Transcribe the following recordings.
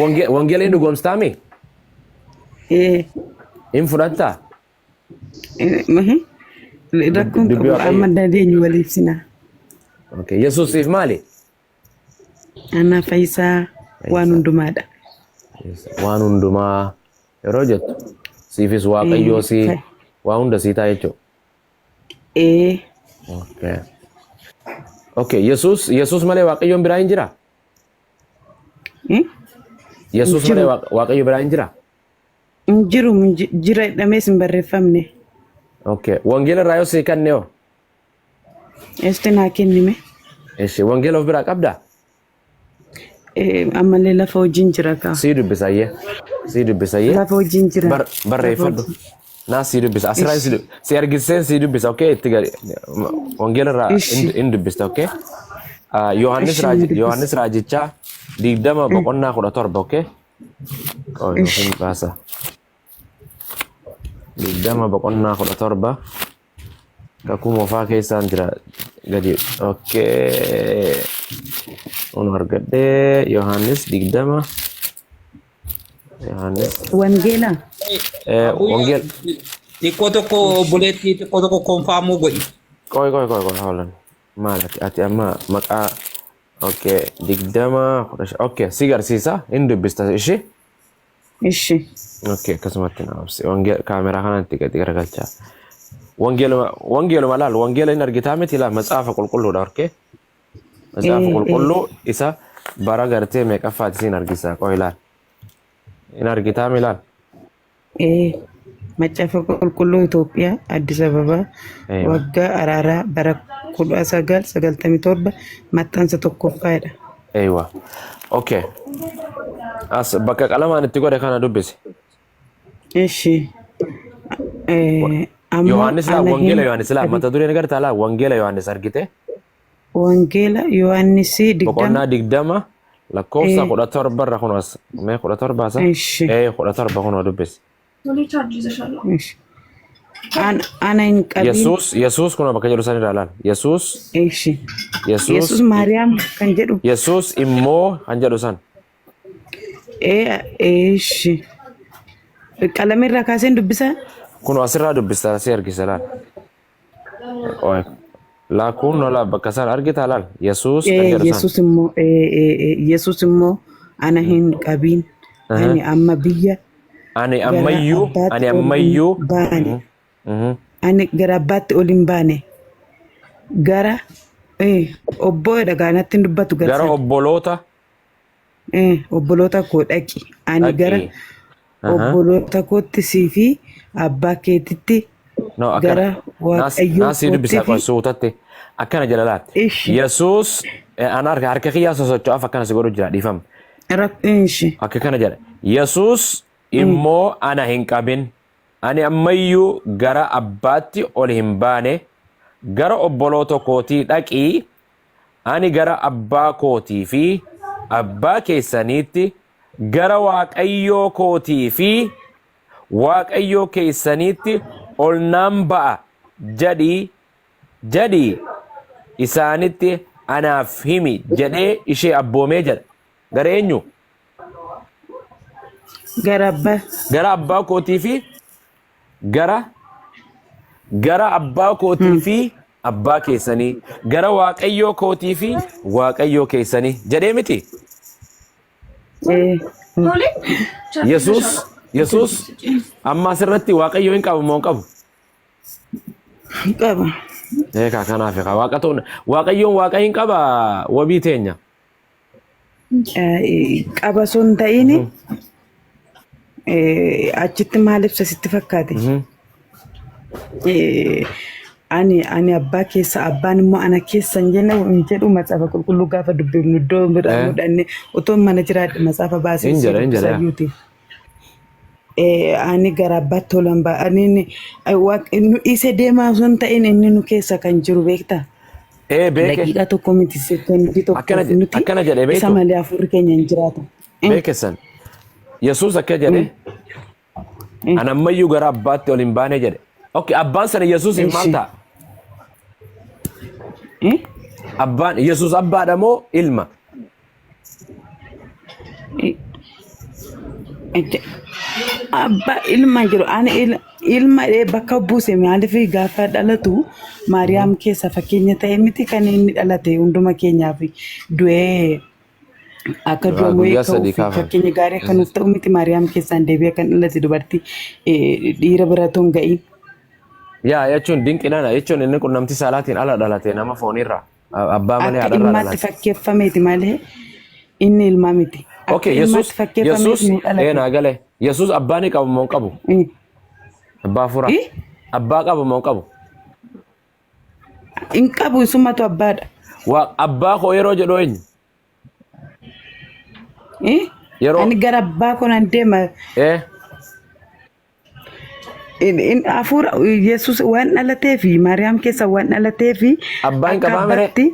Wangeela hin dhugoomstaami? Ee. Hin fudhattaa? Rakkoon Dubbii qabu Waaqayyo. amma dandeenyu waliif sinaa. Okay. Yesuus siif maali? Ana fayyisaa waan hundumaadha. Waan hundumaa yeroo jettu siifis Waaqayyoo si waa hunda sii ta'a jechuudha. Ee. Okay. Okay. Yesuus malee Waaqayyoon biraa hin jiraa? Hin Yesuus malee jiru. Waaqayyo biraa hin jiraa? Hin jiru jira jedhamees hin barreeffamne. Okay. Wangeela irraa yoo sii kenne hoo? Eesti naa kennime. Eshi wangeela of biraa qabdaa? Ammallee lafa hojiin jira kaa. Sii dubbisayyee. Sii dubbisayyee. Lafa hojiin jira. Lafa Barreeffadhu. hojii. Naa sii dubbisa. Asirraa Ishi. si argiseen sii dubbisa. Okay. Itti gadi. Wangeela irraa Ishi. hin dubbista. Okay. Ah, Yohaannis Ishi ni Raaji dubbisa. Yohaannis Raajichaa 20 boqonnaa 17. Okay. Qoy Ishi. yookiin baasa. 20 boqonnaa 17. Kakuu moofaa keessaan jira gadi. Okay. Kun argadhee Yohaannis 20. Yohaannis. Wangeela. Wangeel. Xiqqoo tokko obboleettii xiqqoo tokko konfaamuu godhi. Qoy qoy qoy qoy hoolan. Maal ati amma maqaa okay 20 15 okay si garsiisa hin dubbista ishee. Ishi. Okay akkasumatti na obsi. Wangeel kaameraa kanatti gadi garagalchaa. Wangeeluma wangeeluma laal wangeela hin argitaa miti laal matsaafa qulqulluudha okay. Matsaafa qulqulluu isa bara gartee meeqaffaati siin argisa qoy laal. Hin argitaa mi laal. Ee. Macaafa Qulqulluu Itoophiyaa Addis Ababaa Eewa. waggaa araaraa bara 1997 maxxansa tokkoffaadha. Eewa. Okay. As bakka qalamaan itti godhe kana dubbisi. Ishi. Ammoo Yohaannis laa ana wangeela hin Yohaannis laa mata dureen agartaa laa wangeela Yohaannis argite. Wangeela Yohaannis 20 Boqonnaa 20 lakkoofsa 17 irra kun as mee 17 asa? Ishi. 17 kunoo dubbisi. Ishi. Ana hin qabiin. Yesuus kunoo bakka jedhu san irraa laal. Yesuus Ishi. Yesuus Yesuus Maariyaam kan jedhu. Yesuus immoo kan jedhu san. Ishi. Qalama irraa kaaseen dubbisaa? Kunoo asirraa dubbista si argisa laal. Oye. Laa kun no laa bakka isaan argita laal. Yesuus kan jedhu san. Yesuus immoo Yesuus immoo ana hin qabiin ani amma biyya Ani gara ammayyuu abbaatti ani ol hin ammayyuu. baane. Ani gara abbaatti ol hin baane. Gara obboodha gaanatti hin dubbatu gara Gara sana. obboloota Obboloota koo dhaqi. Ani gara dhaqi. Aha. obboloota kootti sii fi abbaa keetitti No, akkana. gara Waaqayyoo Naasii dubbisaa kootti qofa fi suutatti. Akkana jala laal. Ishi. Yesuus ana harka kiyyaa sosocho'aaf akkana si godhu jira dhiifama. Ishi. Akka kana jedha. Yesuus immoo ana hin qabin. Ani ammayyuu gara abbaatti ol hin baane. Gara obboloota kootii dhaqii ani gara abbaa kootii fi abbaa keessaniitti gara Waaqayyoo kootii fi Waaqayyoo keessaniitti ol naan ba'a jedhii jedhii isaanitti anaaf himi jedhee ishee abboomee jedha. Gara eenyu? Gara abbaa. Gara abbaa kootii fi gara abbaa kootii fi abbaa keessanii gara Waaqayyoo kootii fi Waaqayyoo keessanii jedhee miti. Yesuus amma asirratti Waaqayyoo hin qabu moo hin qabu? Qaba. Eekaa kanaaf eekaa waaqa ta'uun Waaqayyoon waaqa hin qaba wabii teenya. Qaba osoo hin ta'in achitti maal ibsa sitti fakkaate? Ani abbaa keessa abbaan immoo ana keessa hin jenne hin jedhu macaafa qulqulluu gaafa dubbifnu iddoo biraa mudhanne otoo mana jiraadhe macaafa baasee Hin si jedha hin jedha. dubbisayyuuti. Ani gara abbaatti tolan ba'a. Ani nu dhiisee deemaa osoo hin ta'in inni nu keessa kan jiru beektaa? Ee beeke. Daqiiqaa tokko miti sekondii Akkana tokkoof nuti akkana jedhe isa beektu. malee hafuurri keenya hin jiraatu. Beekessan. Yesuus akka jedhe ani ammayyuu gara abbaatti ol hin baane jedhe. Okay, abbaan sana Yesuusiif maal Ishi. ta'a? Abbaan Yesuus abbaadha moo ilma? Abbaa ilma jiru ani ilma bakka buuse maaliif gaafa dhalatu Maariyaam keessa fakkeenya ta'e miti kan inni dhalate hunduma keenyaaf du'ee akka du'a mo'ee Guyyaa sadii ka'uuf kaafame. Fakkeenya gaarii akka nuuf ta'u miti Maariyaam keessaan deebi'ee kan dhalate dubartii dhiira bira otoo hin ga'iin. Yaa, jechuun dinqinaadha jechuun inni qunnamtii saalaatiin ala dhalate, nama foonirraa abbaa malee Akka haadharraa ilmaatti dhalate. fakkeeffameeti malee inni ilmaa miti. Akka Okay, Yesuus ilmaatti fakkeeffameeti Yesuus nu dhalate. Naa gale. Yesuus abbaa ni qabu moo hin qabu? Abbaa furaa. Abbaa qabu moo hin qabu? Hin qabu, isumatu abbaadha. Waa abbaa koo yeroo jedhu eenyu? Yeroo Ani gara abbaa koo nan deema. Hafuura Yesuus waan dhalateefi Maariyaam keessa waan dhalateefi Abbaan akka qabaa mere? abbaatti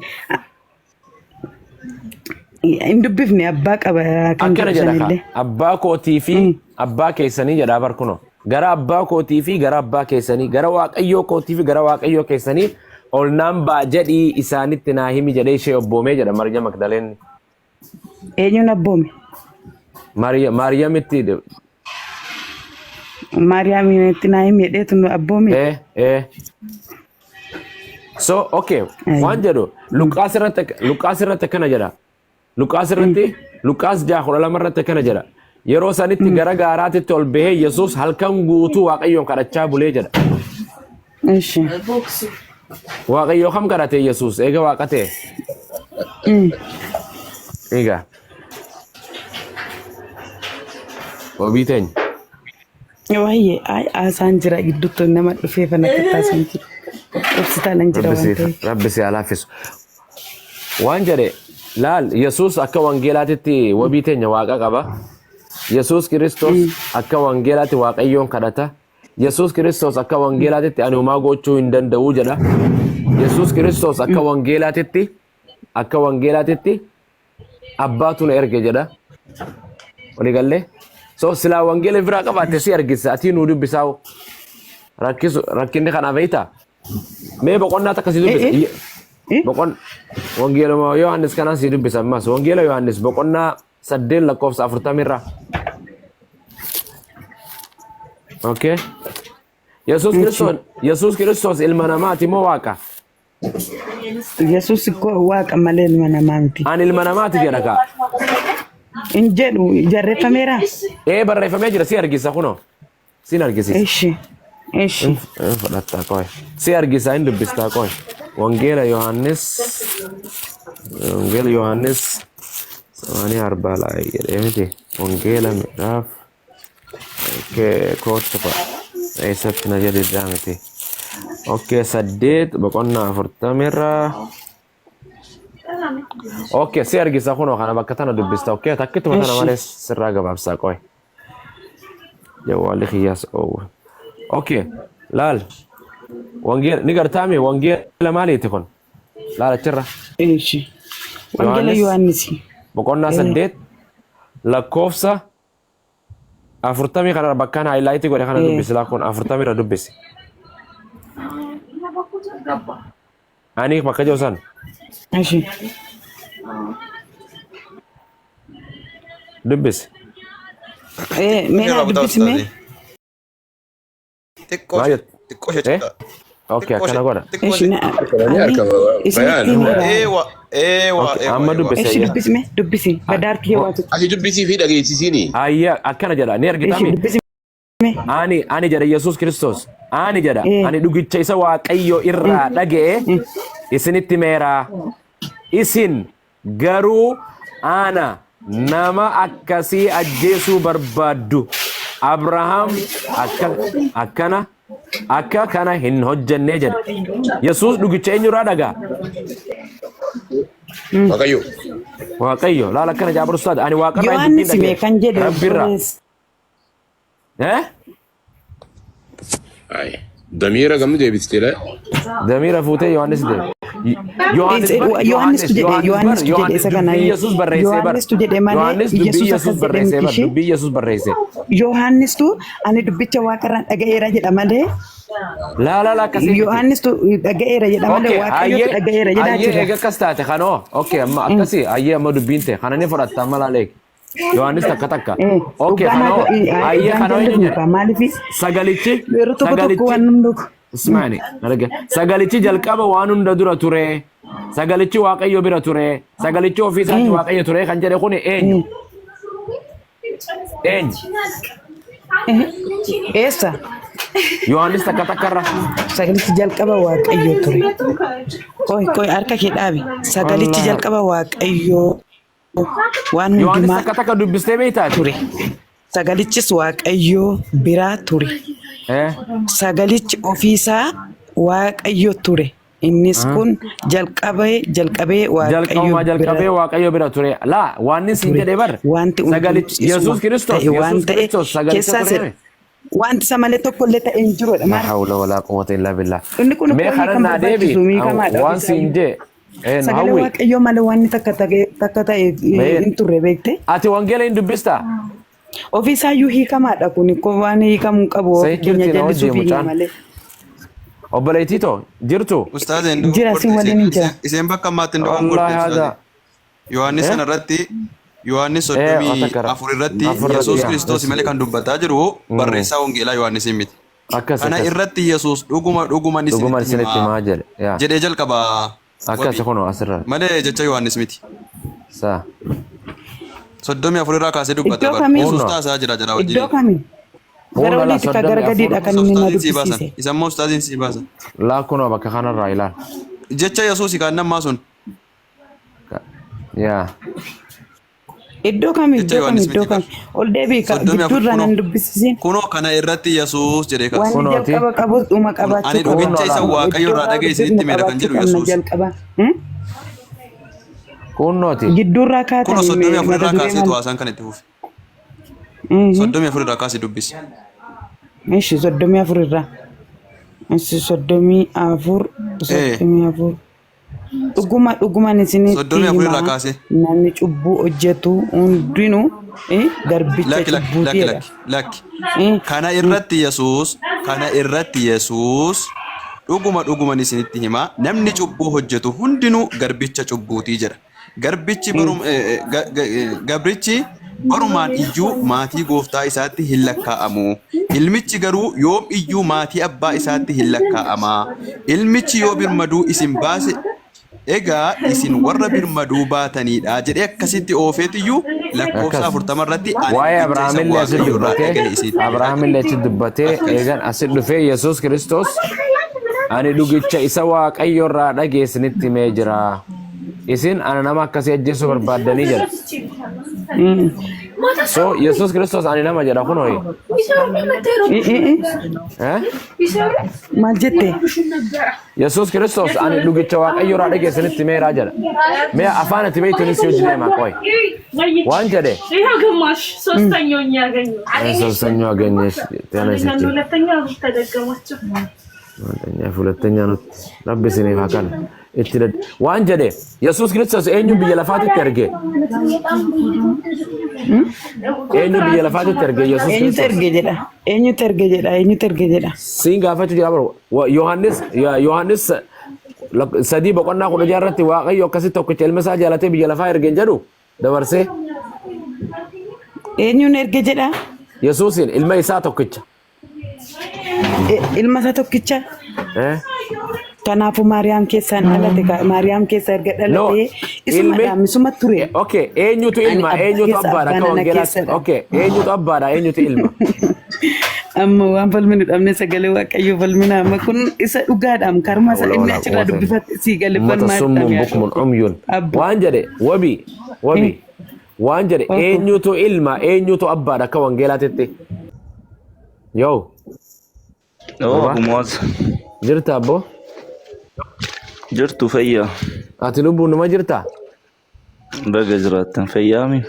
hin dubbifne, abbaa qaba kan Akkana jedhu jedha kaa. sanillee. Abbaa kootii fi abbaa keessanii jedha bar kunoo. Gara abbaa kootii fi gara abbaa keessanii, gara Waaqayyoo kootii fi gara Waaqayyoo keessanii ol naan ba'a jedhii isaanitti naa himi jedhee ishee obboomee jedha Maariyaam Magdaleenni. Eenyuun abboome? Maariyaamitti. Maariyaamitti naa himi jedheetu nu abboome. Eh. So, okay, waan jedhu Luqaas irratti akkana jedha. Luqaas irratti, Luqaas 6:12 irratti akkana jedha. Yeroo sanitti gara gaaraatitti ol bahee Yesuus halkan guutuu Waaqayyoon kadhachaa bulee jedha. Ishi. Waaqayyoo kam kadhate Yesuus eega Waaqa ta'e? Egaa. Wabii teenya. Waa'ee haasaan jira, gidduutti nama dhufee fana taasaan jira. Hospitaalaan jira waan ta'eef. Rabbi si haa laaffisu. Waan jedhe laal, Yesuus akka wangeelaatitti, wabii teenya, Waaqa qaba. Yesuus Kiristoos akka wangeelaatti Waaqayyoon kadhata. Yesuus Kiristoos akka wangeelaatitti ani homaa gochuu hin danda'u jedha. Yesuus Kiristoos akka wangeelaatitti abbaatu na erge jedha. Waliigallee? So silaa wangeela biraa qabaatte si argisa, ati nuu dubbisaa rakkisu rakkinni kanaaf beektaa? Mee boqonnaa takka si dubbisa. Boqon wangeeluma Yohaannis kanaan si dubbisa ammas, wangeela Yohaannis boqonnaa 8 lakkoofsa 40rraa. Okay. Yesuus Kiristoos ilma namaati moo Waaqa? Yesuus koo Waaqa malee ilma namaa miti. Ani ilma namaati jedha kaa. Hin jedhu, jarreeffameera. Ee, barreeffamee jira, si argisa kunoo. Sin argisiisa. Ishi. Ishi. Hin fudhattaa qoy. Si argisa, hin dubbistaa qoy. Wangeela Yohaannis, Wangeela Yohaannis samaanii arbaa laa jedhee miti. Wangeela midhaaf kootu qoy. Eessatti na jedhe miti. Okay, 8 boqonnaa 40rraa. Okay, si argisa kunoo, kana bakka tana dubbista. Okay, takkituma tana malee sirraa gabaabsaa qoy. Jawwaalli kiyyaas oowwa. Okay, laal. Wangeela ni gartaame, wangeela maaliiti kun? Laal achirra. Ishi. Wangeela Yohaannis Yohaannis. Boqonnaa 8 lakkoofsa 40 kana bakkaan highlight godhe kana dubbisi laa, kun 40rra dubbisi. Ani bakka jiru san Ishi. dubbisi. Mee naa dubbisi mee? Xiqqoo Maal jettu? xiqqoo ishee Eh? xiqqaa. Okay, akkana godha. Xiqqoo Ishi ishee. na Ni ani argama isinitti bayaan. himeera. Eewa eewa Okay, eewa amma eewa. dubbisi. Ishi, dubbisi mee, dubbisi. Badaartii yoo waatu. Ati dubbisii fi dhageessisiini. Ayya, akkana jedha, ni Ishi, argitami. dubbisi mee. Ani jedha Yesuus Kiristoos. Ani jedha ani dhugicha isa Waaqayyo irraa dhaga'e isinitti meeraa. Isin garuu ana nama akkasii ajjeesuu barbaaddu. Abrahaam akka akkana akka kana hin hojjenne jedha. Yesuus dhugicha eenyurraa dhagaa? Waaqayyo. Waaqayyo. Laala, akkana jaabar ustaad, ani Waaqarraa hin dubbiin Yohaannis mee dhaga'e. kan jedhe Rabbirraa. obboleessa. Eh? Ay. Damiira gamni deebistee dha. Damiira fuutee Yohaannis deeme. Yohaannis bar Yohaannistu jedhe, Yohaannis bar Yohaannistu jedhe Yohaannis isa kana. dubbii Yesuus barreessee bar. Yohaannistu jedhe malee Yohaannis dubbii Yesuus Yesuus akkas jedhe barreessee miti bar ishee. dubbii Yesuus barreesse. Yohaannistu ani dubbicha Waaqarraan dhaga'eera jedha malee Laa laa laa, akkasii miti. Yohaannistu dhaga'eera jedha malee Okay, Waaqayyotu hayyee dhaga'eera jedhaa hayyee jira. eega akkas taate kanoo. Okay, amma akkasii, hayyee, amma dubbiin ta'e kana ni fudhatta amma, laalee. Yohaannis takka takka. Eh, Okay, dhugaan kanoo haa ayyee dhugaan kanoo eenyu jallisnu jedhe? kaa maaliif Sagalichi yeroo tokko tokko sagalichi waan namni tokko Ismaani arge. Sagalichi jalqaba waan hunda dura ture. Sagalichi Waaqayyo bira ture. Sagalichi ofii isaatti Waaqayyo ture kan jedhe kun eenyu? Eenyu? Eessa? Yohaannis takka takkarra. Sagalichi jalqaba Waaqayyo ture. Qoy qoy harka kee dhaabi. Sagalichi Wallaahi. jalqaba Waaqayyo waan Yohaannis hundumaa takka takka dubbistee beektaati? ture. Sagalichis Waaqayyo biraa ture. Eh? Sagalichi ofiisaa Waaqayyo ture. Innis kun jalqabee jalqabee Waaqayyo Jalqabumaa bira jalqabee Waaqayyo bira ture. Laa waan inni siin ture. jedhe bar. Wanti hundinuu Sagalichi isuma Yesuus Kiristoos ta'e waan Yesuus ta'e Kiristoos sagalicha keessaa ture. seera. Wanti isa malee tokko illee ta'e hin jirudha. La Maal? hawla walaa quwwata illaa billah. Inni kun Mee uffata kana kan naa deebi. barbaachisu miikamaadha. Waan siin jee. Eh, nu Sagalee hawwi. Waaqayyoo malee wanni takka ta'e takka ta'e Mee hin turre beekte. ati wangeela hin dubbistaa? Ofiisaayyuu hiikamaadha kun ko waan hiikamuu hin qabu Sai ofii keenya jirti na wajjin jallisuuf hiikna mucaan. malee. Obboleettii too jirtu? Ustaazeen Jira si dogoggorte waliin hin jira. iseen bakka ammaatti hin dogoggorte Wallaahi ustaazeen. haadha. Yohaannis Eh? sana irratti Yohaannis Eh, soddomii watakara. afur irratti Afur irratti Yesuus yaa. Kiristoos malee kan dubbataa jiru barreessaa wangeelaa Yohaannis miti. Akkas Kana akkas. irratti Yesuus dhuguma dhuguman Dhuguman isinitti isinitti himaa himaa jedhe. Yaa. jedhee jalqaba Akkas wabii kunoo asirra. malee jecha Yohaannis miti. Saa. 34 irraa kaasee dubbata Iddoo bara. kamii? Yesuus Kunoo. taasaa jira jara Iddoo wajjin. kamii? Gara Kunoo laa oliiti ka gara soddomii afur. gadiidha kan Isa inni na ustaaziin sii baasan. dubbisiise. Isa immoo ustaaziin sii baasan. Laa kunoo bakka kanarraa ilaal. Jecha Yesuus kan nammaa sun Yaa. Iddoo kamii? jecha Iddoo kamii? Yohaannis Iddoo miti bara. kamii? Ol deebi'i ka 34 gidduurraa kunoo nan dubbisiisin. kunoo kana irratti Yesuus jedhee kaase. Wanni Kunooti. jalqaba qabus dhuma Kun ani qabaachuu qaba. dhugicha Kunoo isa laa. Waaqayyo Iddoo irraa irraa dhaga'e dubbifnu isinitti himeera kan qabaachuu jedhu qabna Yesuus. jalqaba. Hmm? Kunooti. Gidduurraa Kunoo kaatanii 34 mata irraa duree kaaseetu maal? haasaan kan itti fufe. Mhm. 34 irraa kaasee dubbisi. Ishi 34 irraa. Ishi 34 Ee 34. Dhuguma dhuguman isinitti 34 irraa himaa kaasee. namni cubbuu hojjetu hundinuu garbicha Lakki lakki cubbuuti lakki jedha. lakki lakki. Eh, Kana irratti Yesuus kana irratti Yesuus dhuguma dhuguman isinitti himaa namni cubbuu hojjetu hundinuu garbicha cubbuutii jedha. Garbichi barum gabrichi barumaan iyyuu maatii gooftaa isaatti hin lakkaa'amu. Ilmichi garuu yoom iyyuu maatii abbaa isaatti hin lakkaa'ama. Ilmichi yoo birmaduu isin baase egaa isin warra birmaduu baatanidha jedhee akkasitti oofeetiyyuu lakkoofsa Akkas. 40 irratti ani Waa'ee dhugicha isa Abrahaamillee asit Waaqayyo irraa dubbatee dhaga'e isinitti himeera jedha. Abrahaamillee achi dubbatee Akkas. eegan asit dhufee Yesuus Kiristoos ani dhugicha isa Waaqayyo irraa dhaga'e isinitti himee jira. Isin ana nama akkasii ajjeesuu barbaaddanii jedha. So Yesuus Kiristoos ani nama jedha kunoo. Eh, eh, eh. Eh? Maal jette? Yesuus Kiristoos ani dhugicha Waaqayyo irraa dhaga'e isinitti himeeraa jedha. Mee afaan ati beektuunis si hojii deemaa qoy. Waan jedhe. ግማሽ ሶስተኛው እኛ ያገኘው ሶስተኛው አገኘሽ አንደኛና ተነስቼ ሁለተኛ ተደገማቸው። አንደኛ ሁለተኛ ነው rabbi isiniif haa kennu itti dad waan jedhe Yesuus Kiristoos eenyuun biyya lafaatitti erge eenyuun biyya lafaatitti erge Yesuus Eenyutu Kiristoos erge jedha? Eenyutu erge jedha? Eenyutu erge jedha? siin gaafachuu jira bara Yohaannis Yohaannis 3:16 irratti Waaqayyo akkasitti tokkicha ilma isaa jaalatee biyya lafaa erge hin jedhu dabarsee Eenyuun erge jedha? Yesuusin ilma isaa tokkicha. Ilma isaa tokkicha. Eh? Kanaafuu Maariyaam keessaan dhalate Maariyaam keessa erga No, dhalatee ilmi isumadha isuma ture. Okay, eenyutu Ani ilma abbaa eenyutu keessa abbaadha abbaan akka ana wangeelaatti. keessadha. Okay, eenyutu abbaadha eenyutu ilma. Amma waan falminu dhabne sagalee Waaqayyoo falmina amma kun isa dhugaadhaam karma isa Hawla inni walaa achirraa quwwata illa dubbifatte sii gale Ummata falmaa summun jedhame bukmun yaa umyun. abbo. Waan jedhe wabi wabi waan jedhe Obbo. eenyutu ilma eenyutu abbaadha akka wangeelaatitti. Yoo Oo, baba Abu Muaz. jirta abbo Jirtu fayyaa. ati lubbuun numa jirta. Baga jiraattan fayyaami.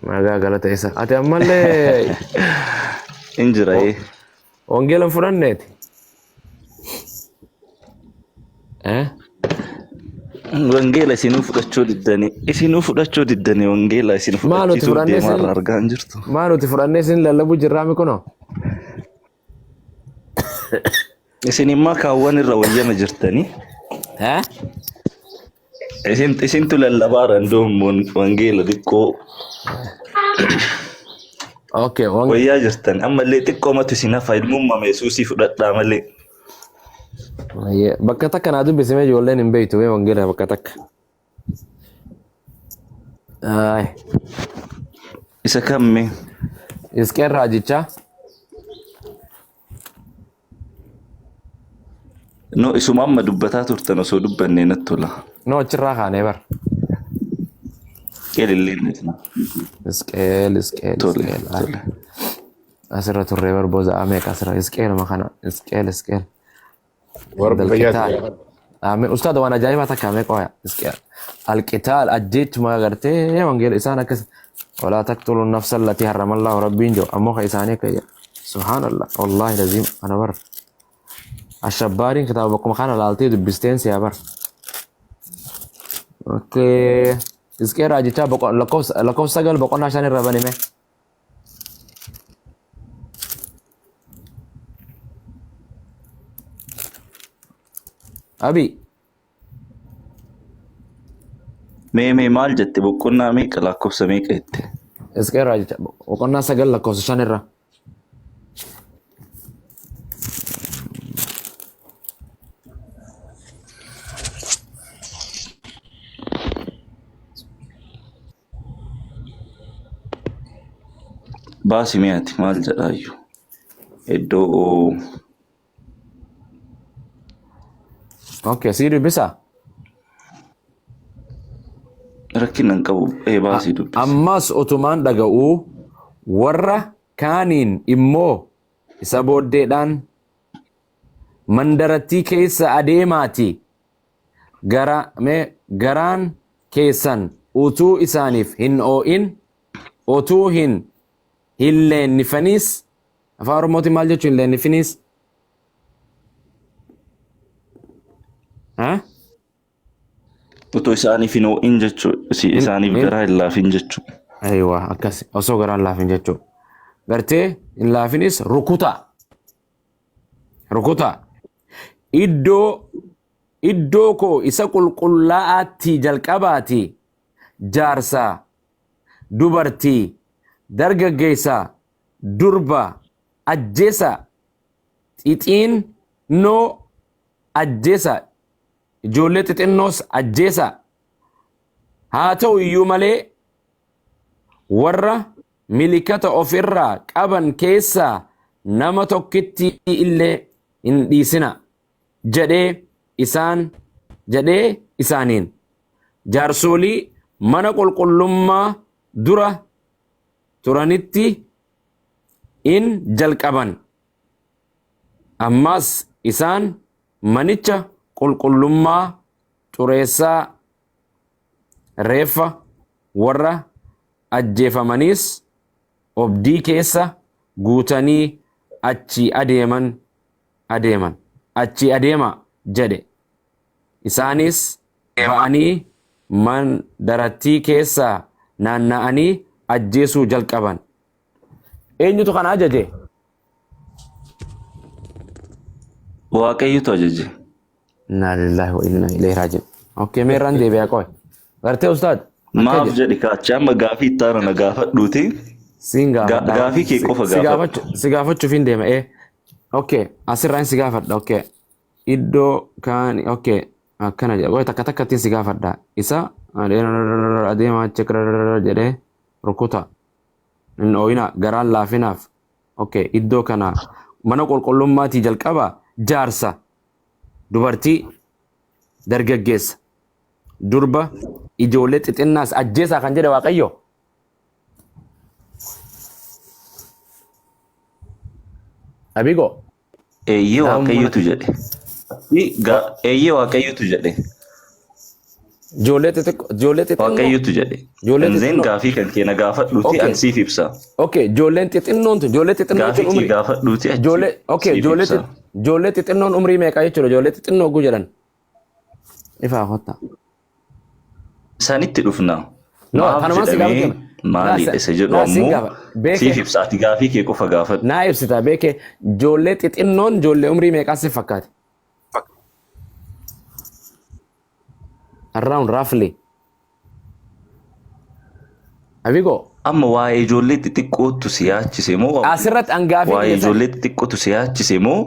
Nagaa galata isa. Ati ammallee In jira ee. wangeela hin fudhanneeti. Eh? Wangeela isinuu fudhachuu diddanii. Isinuu fudhachuu diddanii wangeela isin Maa nuti fudhachiisuuf fudhannee deemaa isin irraa argaa hin jirtu. maa nuti fudhannee isin lallabuu jirraami kunoo. Isin immoo kaawwan irra wayyama jirtanii. Eh? Isin isintu lallabaara indoom wangeela xiqqoo Okay, wayyaa jirtan ammallee xiqqoomatu isin hafa ilmummaa Yesuusii fudhadhaa malee. Ayyee, bakka takka naa dubbisime ijoolleen hin beektu mee wangeela bakka takka. Ay, Isa kamme Hisqeel raajichaa. No isuma amma dubbataa turtan osoo dubbannee natti tola. No achirraa kaanee bar. Qeelillee natti. Hisqeel, Hisqeel, Tole, Hisqeel. Ay, tole. Asirra turree bar boza meeqa asirra Hisqeeluma kana Hisqeel, Hisqeel. Warra fayyaa Alqitaal. Amiin. Ustaad waan ajaa'ibaa takka meeqa waaya. Hisqeel. Alqitaal ajjeechuma agartee wangeela isaan akkas. Walaa taqtulu nafsa allatii harramallahu rabbiin jiru ammoo ka isaanii akka jedhu. Subhaanallah. Wallaahi laziim ana bar. Ashabbaariin kitaaba bakkuma kana laaltee dubbisteen siyaa bar. Okay. Hisqeel raajichaa lakkoofsa 9 boqonnaa 5 irra banime. Abi. Mee mee maal jette boqonnaa meeqa lakkoofsa meeqa jette? Hisqeel raajichaa boqonnaa 9 lakkoofsa 5 irra. Baasi mee ati maal jedhaayyuu? Iddoo Okay, sii dubbisa. Rakkina hin qabu. Ee baasii dubbisi. Ammas utumaan dhaga'uu warra kaaniin immoo isa booddeedhaan mandarattii keessa adeemaati gara mee garaan keessan utuu isaaniif hin oo'in utuu hin hin leennifaniis afaan oromootiin maal jechuun hin leennifiniis Ha? Otoo isaaniif hin oo'in jechuu isaaniif garaa hin laafin jechuu. Aywa akkas osoo garaa hin laafin jechuu. Gartee hin laafinis rukutaa. Rukutaa. Iddoo iddoo koo isa qulqullaa'aatti jalqabaati jaarsaa dubartii dargaggeessaa durba ajjeesaa xixinnoo ajjeesaa ijoollee xixinnoos ajjeesaa. Haa ta'u iyyuu malee warra milikata of irraa qaban keessaa nama tokkittii illee hin dhiisina jedhee isaan jedhee isaaniin jaarsoolii mana qulqullummaa dura turanitti in jalqaban. Ammas isaan manicha qulqullummaa xureessaa reeffa warra ajjeefamaniis obdii keessa guutanii achii adeeman adeeman achii adeema jedhe. Isaanis ba'anii mandarattii keessa naanna'anii ajjeesuu jalqaban. Eenyutu kana ajaje? Waaqayyotu ajaje. Innaa lillaahi wa innaa ilayhi raaji'uun. Okay, mee irraan deebi'aa qoy. Gartee ustaad. Akka Maaf jedhe. jedhi kaachi amma gaafii itti aanu na gaafadhuuti. Siin gaafadha. Gaafii kee qofa Si gaafadhu. gaafachuu si gaafachuuf hin deema ee. Okay, asirraan si gaafadha. Okay. Iddoo kaan okay akkana jedha. Qoy takka takkattiin si gaafadha. Isa adeemaa achi jedhee rukuta. Hin ooyina garaan laafinaaf. Okay, iddoo kana mana qulqullummaatii jalqaba jaarsa, dubartii, dargaggeessa, durba, ijoollee xixinnaas ajjeesaa kan jedhe Waaqayyo. Abigo. Eeyyee Waaqayyotu jedhe. Eeyyee Waaqayyotu jedhe. Ijoollee xixiqqoo ijoollee xixinnoo. Waaqayyotu jedhe. Ijoollee Kanzeen xixinnoo. gaafii kan kee na gaafadhuuti Okay. an siif ibsa. Okay, ijoolleen xixinnoon tun ijoollee xixinnoon Gaafii tun kee umrii. gaafadhuuti achi Ijoollee okay, siif ijoollee ibsa. ijoollee xixinnoon umrii meeqa jechuudha? Ijoollee xixinnoo oguu jedhan. Ifaa kottaa. Sanitti dhufna. No, Maaf tanumaan si jedhamee gaafachuu. maaliidha isa jedhu Naa siin ammoo gaafa. Beekee. siif ibsa. Ati gaafii kee qofa gaafadhu. Naa ibsita beekee ijoollee xixinnoon ijoollee umrii meeqaa si fakkaate? Around roughly. Abigo. Amma waa'ee ijoollee xixiqqootu si yaachise moo Asirratti angaafii waa'ee biyya san ijoollee xixiqqootu si yaachise moo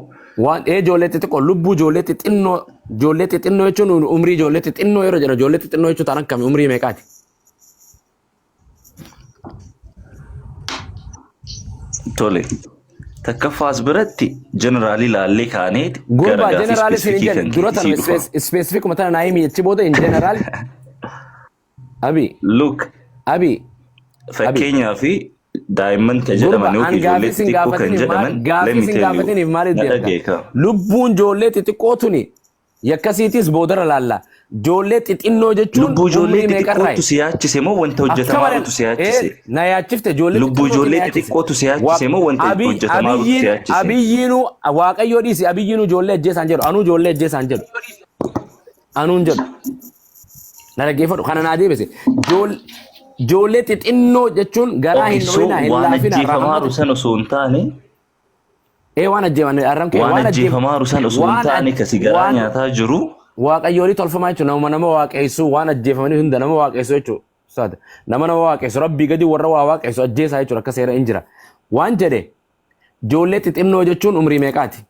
waan ee ijoollee xixiqqoo lubbuu ijoollee xixinnoo ijoollee xixinnoo jechuun umrii ijoollee xixinnoo yeroo jedhan ijoollee xixinnoo jechuun taan akkami umrii meeqaati? Tole. Takkaffaas biratti jeneraalii laallee kaaneeti gara Gurbaa gaafii jeneraal isin hin ispeesifikii jenne kan dura keetii tana dhufa. ispeesifikuma tana naa himi achi booda in general abi Look, abi abi fakkeenyaa fi daa'imman kan gurba jedhaman an yookiin ijoollee gaafii sin xixiqqoo kan gaafatiniif maal jedhaman let gaafii me sin tell you gaafatiniif maaliif na deemta dhageeka. lubbuun ijoollee xixiqqoo tuni yakkasiitis boodara laalla ijoollee xixinnoo jechuun Lubbuu ijoollee umrii meeqarraayi xixiqqootu si yaachise moo wanta akka hojjetamaa malee jirutu si yaachise? na yaachifte ijoollee Lubbuu xixinnootu na ijoollee yaachise xixiqqootu si yaachise moo wanta hojjetamaa jirutu si abiyyiin yaachise? abiyyiinu waaqayyoo dhiisi abiyyiinu ijoollee ajjeesaan jedhu anuu ijoollee ajjeesaan jedhu anuun jedhu na dhaggeeffadhu kana naa deebise ijoollee xixinnoo jechuun garaa Okay, hin so dho'inaa hin waan laafinaa ajjeefamaaru rahmata sana osoo hin taane ee waan ajjeeman arram kee waan waan ajjeef ajjeefamaaru sana osoo hin waan taane kasi garaa waan nyaataa jiru waaqayyoolii tolfamaa jechuun nama nama waaqessu waan ajjeefamanii hunda nama waaqessu jechuudha. Ustaad nama nama waaqessu rabbii gadi warra waa waaqessu ajjeesaa jechuudha akka seera hin jira. Waan jedhe ijoollee xixinnoo jechuun umrii meeqaati?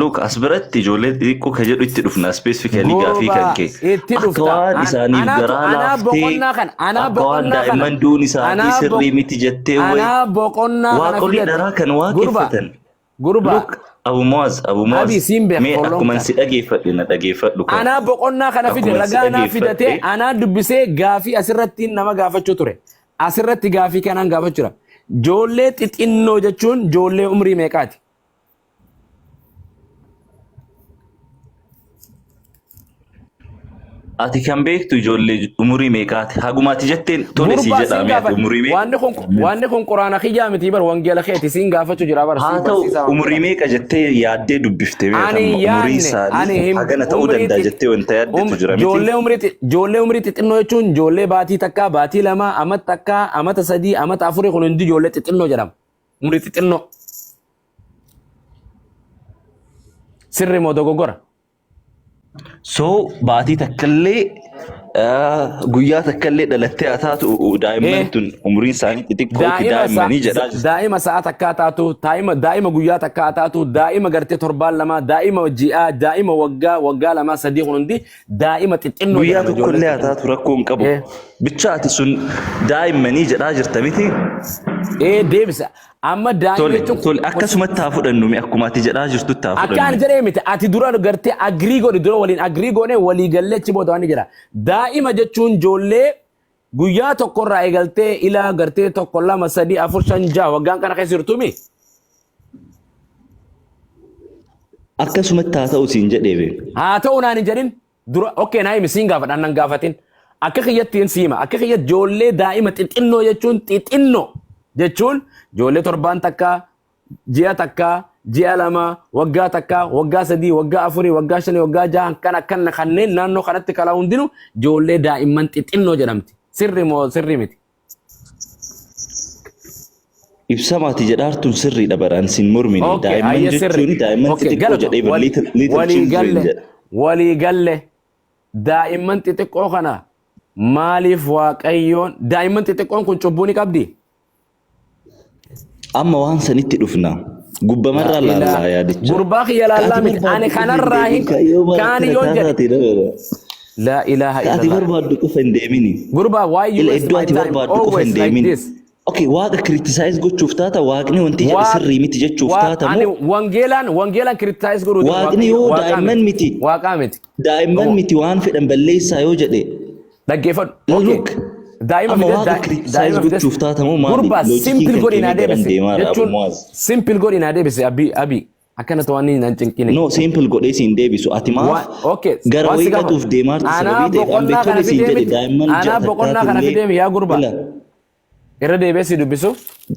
Look, as biratti ijoollee xixiqqoo ka jedhu itti dhufna specifically gaafii kan Gurbaa kee. itti Akka dhufta. waan isaaniif Anaatu garaa anaa laaftee, boqonnaa kana anaa akka waan boqonnaa kana daa'imman duun isaanii anaa sirrii miti jettee wayi anaa boqonnaa kana waaqolii fidate. dharaa kan Gurbaa waaqeffatan. gurbaa Look, Abu Muaz, Abu Muaz, Abi siin beeka mee for long akkuman time. si dhageeffadhe na dhageeffadhu kaa. Anaa boqonnaa kana fide Akkuman si ragaa anaa fidatee dhageeffadhe anaa dubbisee gaafii asirratti nama gaafachuu ture. Asirratti gaafii kanaan gaafachuu jira. Ijoollee xixinnoo jechuun ijoollee umrii meeqaati? Ati kan beektu ijoollee umurii meeqaati? Haguma ati jetteen tole sii Gurbaa jedhaa siin mee ati gaafadha. umurii meeqa? Wanni kun wanni kun quraana kiyyaa miti bar wangeela keeti siin gaafachuu jira bar Haa siin ta'u barsiisaa umurii wangeela. meeqa jettee yaaddee dubbifte beekta Ani amma umurii yaadne ani isaanii hin hagana ta'uu umrii danda'a jettee wanta yaaddetu jira miti. ijoollee umrii ijoollee umrii xixinnoo jechuun ijoollee baatii takkaa baatii lama amata takkaa amata sadii amata afurii kun hundi ijoollee xixinnoo jedhama. Umrii xixinnoo. Sirri moo dogoggora? So baatii takkallee guyyaa takkallee dhalattee haa taatu daa'imman tun umuriin isaanii xixiqqootti daa'immanii jedhaa jirti. Daa'ima sa'a takkaa taatu, daa'ima daa'ima guyyaa takkaa taatu, daa'ima gartee torbaan lama, daa'ima ji'aa, daa'ima waggaa waggaa lamaa sadii kun hundi daa'ima xixinnoo Guyyaa jedhama ijoolleen tokkollee haa xixinnoo. taatu rakkoo hin qabu. Bicha ati sun daa'immanii jedhaa jirta miti. Ee deebisa. Amma daa'ima Tole jechuun tole akkasumatti haa fudhannu mee akkuma ati jedhaa jirtutti haa Akka ani fudhannu. jedhee miti ati dura gartee agrii godhi dura waliin agrii goone walii gallee achi booda waan ni jira. Daa'ima jechuun ijoollee guyyaa tokkorraa eegaltee ilaa gartee tokko lama sadii afur shan jaha waggaan kana keessa jirtumi. Akkasumatti haa ta'u siin jedhee bee. Haa ta'u naan hin jedhin dura okay naa himi siin gaafadha nan gaafatin. Akka kiyyatti hin siima akka kiyyatti ijoollee daa'ima xixinnoo jechuun xixinnoo jechuun ijoollee torbaan takkaa ji'a takkaa ji'a lama waggaa takkaa waggaa sadii waggaa afurii waggaa shanii waggaa jaha kan akkana kanneen naannoo kanatti kalaa hundinuu ijoollee daa'imman xixinnoo jedhamti. Sirri moo sirri miti? Ibsama ati jedhaartuun sirriidha baraan sin mormine Okay, daa'imman ayya sirri. jechuun daa'imman Okay, xixiqqoo galata jedhee bar little walii children galle jedha. walii galle daa'imman xixiqqoo kana maaliif waaqayyoon daa'imman xixiqqoon kun cubbuu ni qabdi? Amma waan sanitti dhufna. Gubbamarraa Laa ilaa laallaa yaadicha. gurbaa kiyya Ka ati laallaa miti ani barbaaddu qofa hin kanarraa deemin hin ka yoo mara kaani akkana yoon jedhe taataate dabala. laa ilaaha Ka ati illallah. barbaaddu qofa hin deemini. Gurbaa why you Ila waste iddoo my ati time barbaaddu qofa hin always like deemin. this? Okay, waaqa criticize gochuuf taata waaqni wanti jedhe Waa sirrii miti jechuuf waa taata ani moo wangeelaan wangeelaan criticize godhuuti waaqni waaqayyo yoo waaqaa daa'imman miti miti waaqaa miti. daa'imman miti waan fedhan balleessaa yoo jedhe Dhaggeeffadhu. Okay. look Daa'ima amma fides waaqa criticize daa'ima fides gochuuf taata moo maali gurbaa loojikiin simple kan godhi kee naa mee garan deebise deemaara Abu jechuun Muaz. simple godhi naa deebise abi abi akkanatti waan inni nan cinqine. No, simple godhee siin deebisu. Ati Waan maaf okay gara waan si wayii gaafa dhatuuf deemaarti anaa sababii ta'eef an boqonnaa kana beektonni siin fidee jedhe miti daa'imman ji'a anaa boqonnaa kana takkaatillee fidee mi yaa gurbaa ila irra deebi'ee si dubbisu.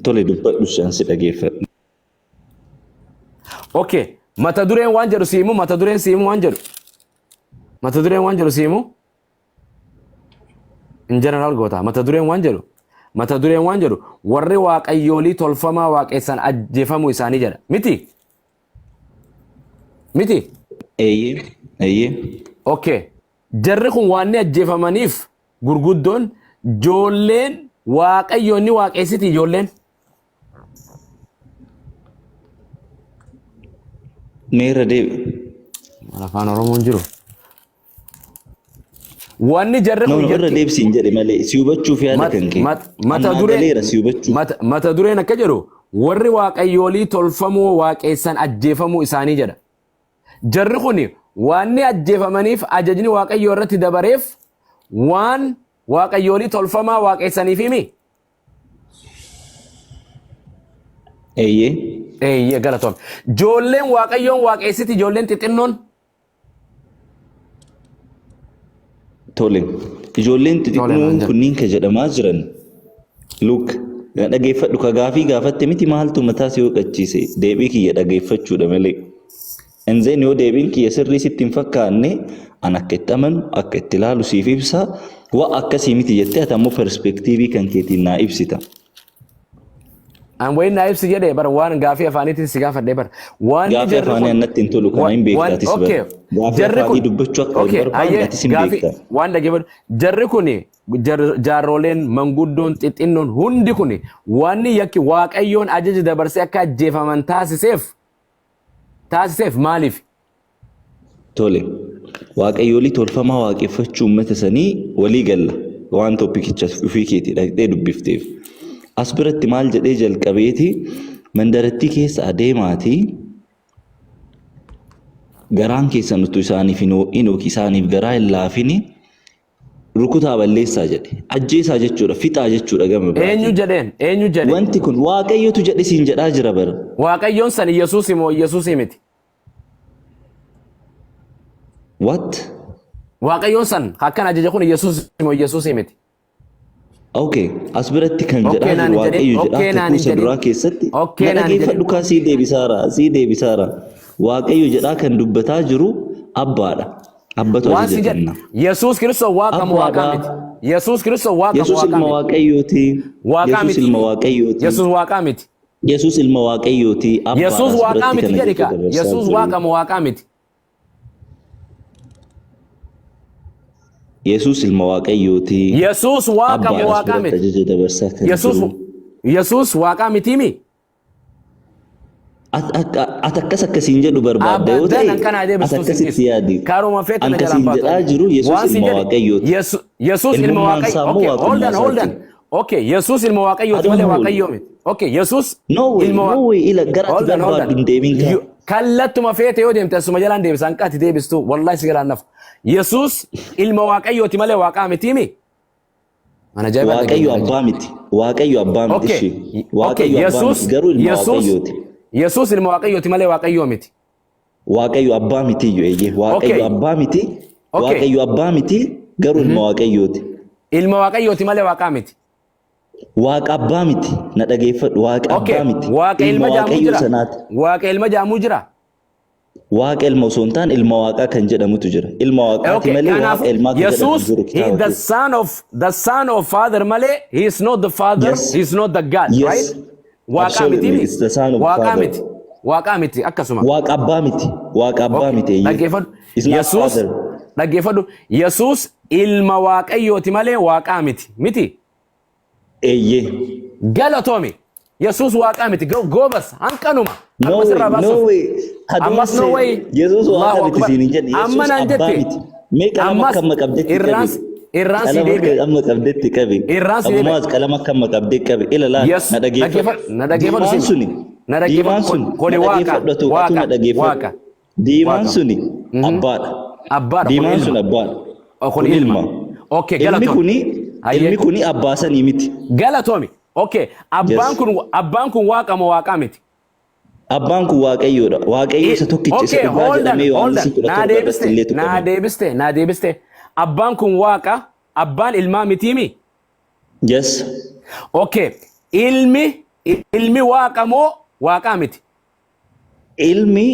tole dubbadhu shan si dhageeffadhu. Okay mata dureen waan jedhu si himu mata dureen si himu waan jedhu mata dureen waan jedhu si himu in general goota mata dureen waan jedhu mata dureen waan jedhu warri waaqayyoolii tolfamaa waaqessan ajjeefamuu isaanii jedha miti miti Eeyyee. Eeyyee. Okay. Jarri kun waan inni ajjeefamaniif gurguddoon ijoolleen waaqayyoon ni waaqeessiti ijoolleen. Meerra deebi. Afaan Oromoon jiru. Wanni jarri No, kun no, irra yakki deebisiin jedhe malee si hubachuuf yaada kan kee. mata Annaa dureen galeera si hubachuuf. mata dureen akka jedhu warri waaqayyoolii tolfamoo waaqeessan ajjeefamuu isaanii jedha. Jarri kun waan ajjeefamaniif ajajni waaqayyoo irratti dabareef waan waaqayyoolii tolfamaa waaqeessaniif himi. Eeyyee. Eeyyee, galatoom. Ijoolleen waaqayyoon waaqeessiti ijoolleen xixinnoon. Tole. Ijoolleen Tole naan xixiqqoon jedhu. kunniin ka jedhamaa jiran. Look, na dhageeffadhu, ka gaafii gaafatte miti, maaltu mataa si hooqachiise? Deebii kiyya dhageeffachuudha malee. Enzeen yoo deebiin kiyya sirrii sitti hin fakkaanne, an akka itti amanu, akka itti ilaalu siif ibsa. Waa akkasii miti jettee ati ammoo perspective kan keetiin naa ibsita. An wayin naa ibsi jedhee bara waan gaafii afaaniitiin si gaafadhee bara. Waan Gaafii jarri afaanii kun annatti hin tolu, kana hin beekta atis bara. Gaafii Jarri afaanii kun dubbachuu akka hin barbaanne atis hin gaafii beekta. waan dhaggeeffadhu. Jarri kun jaarroleen manguddoon xixinnoon hundi kun wanni yakki waaqayyoon ajaja dabarsee akka ajjeefaman taasiseef maaliif? Tole. Waaqayyoolii tolfamaa waaqeffachuu uummata sanii walii galla. Waan topicicha ofii keetii dhaqxee dubbifteef. As biratti maal jedhee jalqabeeti? Mandarattii keessa adeemaatii garaan keessan utuu isaaniif hin ho'in yookiin isaaniif garaa hin laafini rukutaa balleessaa jedhe. Ajjeesaa jechuudha, fixaa jechuudha gama Eenyu biraatiin. jedheen? Eenyu jedhe? Wanti kun Waaqayyotu jedhe siin jedhaa jira bara. Waaqayyoon san Yesuus moo Yesuusii miti? What? Waaqayyoon san akkan ajaja kun Yesuus moo Yesuusii miti? Okay, as biratti kan Okay jedhaa naan jiru hin jedhin. Waaqayyo jedhaa Okay naan kakuu hin isa jedhin. duraa keessatti Okay na naan hin jedhin. dhageeffadhu kaa, sii deebisaara, sii deebisaara. Waaqayyo jedhaa kan dubbataa jiru abbaadha. Abbatu Waan ajaja si jedhe kenna. Yesuus Kiristoos waaqa moo waaqaa Abbaadha. miti? Yesuus Kiristoos waaqa moo Yesuus waaqaa ilma miti? Waaqayyooti. Waaqaa Yesuus miti. ilma Waaqayyooti. Yesuus waaqaa miti. Yesuus ilma Waaqayyooti. Abbaadha Yesuus as waaqaa biratti miti kan jedhi ajaja kaa. dabarsaa Yesuus jiru. waaqa moo waaqaa miti? Yesuus ilma Waaqayyooti. Yesuus waaqa moo Abbaadha as waaqaa biratti miti? ajaja dabarsaa kan Yesuus jiru. Yesuus waaqaa miti mi? Ati akkas akkasiin jedhu barbaadda yoo Abadan ta'e akkanaa ati deebistuu sin akkasitti dhiisu. yaadi. Karuma feete An na jalaan kasiin baatu. jedhaa jiru Yesuus Waan sin ilma jedhe Waaqayyooti. Yesuus ilma Ilmummaan Waaqayyo. isaa immoo Okay, hold waaqummaa on, hold on. isaati. Okay, Yesuus ilma Waaqayyooti malee I don't know. Waaqayyoo miti. Okay, Yesuus No way, ilma no way, ila gara ati Hold on, hold barbaaddu on. hin deemin kaa. Kallattuma feete yoo deemte asuma jalaan deebisa, hanqaati deebistu wallahi si galaan nafu. Yesuus ilma Waaqayyooti malee waaqaa miti mi? Mana ajaa'ibaa Waaqayyo dhageenye. abbaa miti. Waaqayyo abbaa miti Okay, ishee. okay, Waaqayyo abbaa Yesuus miti garuu ilma Yesuus Waaqayyooti. Yesuus ilma Waaqayyooti malee Waaqayyoo miti. Waaqayyo abbaa miti iyyuu, eeyyee. Waaqayyo abbaa miti. Waaqayyo abbaa miti garuu ilma Waaqayyooti. Ilma Waaqayyooti malee waaqaa miti. Waaqa abbaa miti. Na dhageeffadhu. Waaqa abbaa miti. Waaqa Ilma ilma jaamuu Waaqayyoo jira. sanaati. Waaqa ilma jaamuu jira. Waaqa ilma osoo hin taane ilma Waaqaa kan jedhamutu jira. Ilma Waaqaati malee Kanaaf Waaqa ilmaa kan jedhamu Yesuus jiru he kitaaba the keessa. son of father malee he is not the father, Yes. he is not the God, Yes. right? Waaqaa miti Absolutely. mi? It's the son of Waaqaa father. miti. Waaqaa miti akkasuma. Waaqa abbaa miti. Waaqa abbaa miti, eeyyee. Dhaggeeffadhu. It's not Yesuus father. dhaggeeffadhu. Yesuus ilma Waaqayyooti malee waaqaa miti. Miti. Eeyyee. Galatoomi. Yesuus waaqaa miti. Goobas hanqanuma. No Amma way, sirraa no baasuuf. way. I don't Ammas no say way. Yesuus waaqa Allahu miti Akbar. siin hin jedhe. Amma Yesuus naan abbaa jette. miti. Mee qalama Ammas akka amma qabdetti irraan qabi. irraan si Qalama deebi'a. akka amma qabdetti qabi. Irraan si deebi'a. Abumaas qalama akka amma qabdee qabi. Ila laal Yes. na dhageeffadhu. Dhaggeeffadhu. Na dhaggeeffadhu Diimaan sima. suni. Na dhaggeeffadhu. Diimaan sun Kuni na waaqa. dhageeffadhu, atu na Waaqa. dhageeffadhu. Waaqa. Diimaan Waaqa. suni abbaadha. Abbaadha. Kun Diimaan sun ilma. abbaadha. Oh, kun Kun ilma. ilma. Okay, Ilmi galatoomi. kuni Hayyee. ilmi kuni abbaa sanii miti. Galatoomi. Okay. Abbaan Yes. kun abbaan kun waaqa moo waaqaa miti? Abbaan kun Waaqayyoodha. Waaqayyo isa tokkicha isa Okay, dhugaa hold on, jedhamee hold Yohaannis on. kudha Naa torba irratti deebiste, illee naa tuqame. deebiste, naa deebiste. Abbaan kun waaqa, abbaan ilmaa mitiimi? Yes. Okay. Ilmi waaqa moo waaqaa miti? Ilmi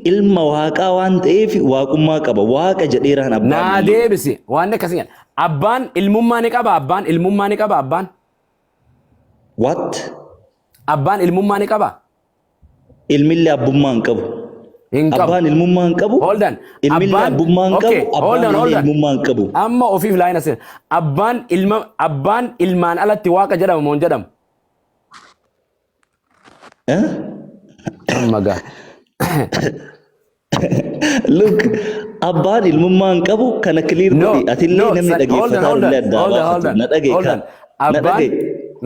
ilma Waaqaa waan ta'eef waaqummaa qaba. Waaqa jedheeraan abbaan Naa illee. deebisi. Waan akkasii jedha. Abbaan ilmummaa ni qaba, abbaan ilmummaa ni qaba, abbaan. What? Abbaan ilmummaa ni qaba. Ilmillee abbummaa hin qabu. Hin qabu. Abbaan ilmummaa hin qabu. Hold on. Ilmillee Abbaan abbummaa hin okay, qabu. hold Abbaan on, hold illee on. ilmummaa hin qabu. Amma ofiif laayina seena. Abbaan ilma abbaan ilmaan alatti waaqa jedhama moo hin jedhamu? Eh? Amma gaa. Look, abbaan ilmummaa hin qabu kana clear No, godhi. Atillee no, namni hold on, dhaggeeffataa hold on, illee addaa hold on, hold baafatu. on, Na dhagaye hold kaa. on. Na Abbaan dhagaye.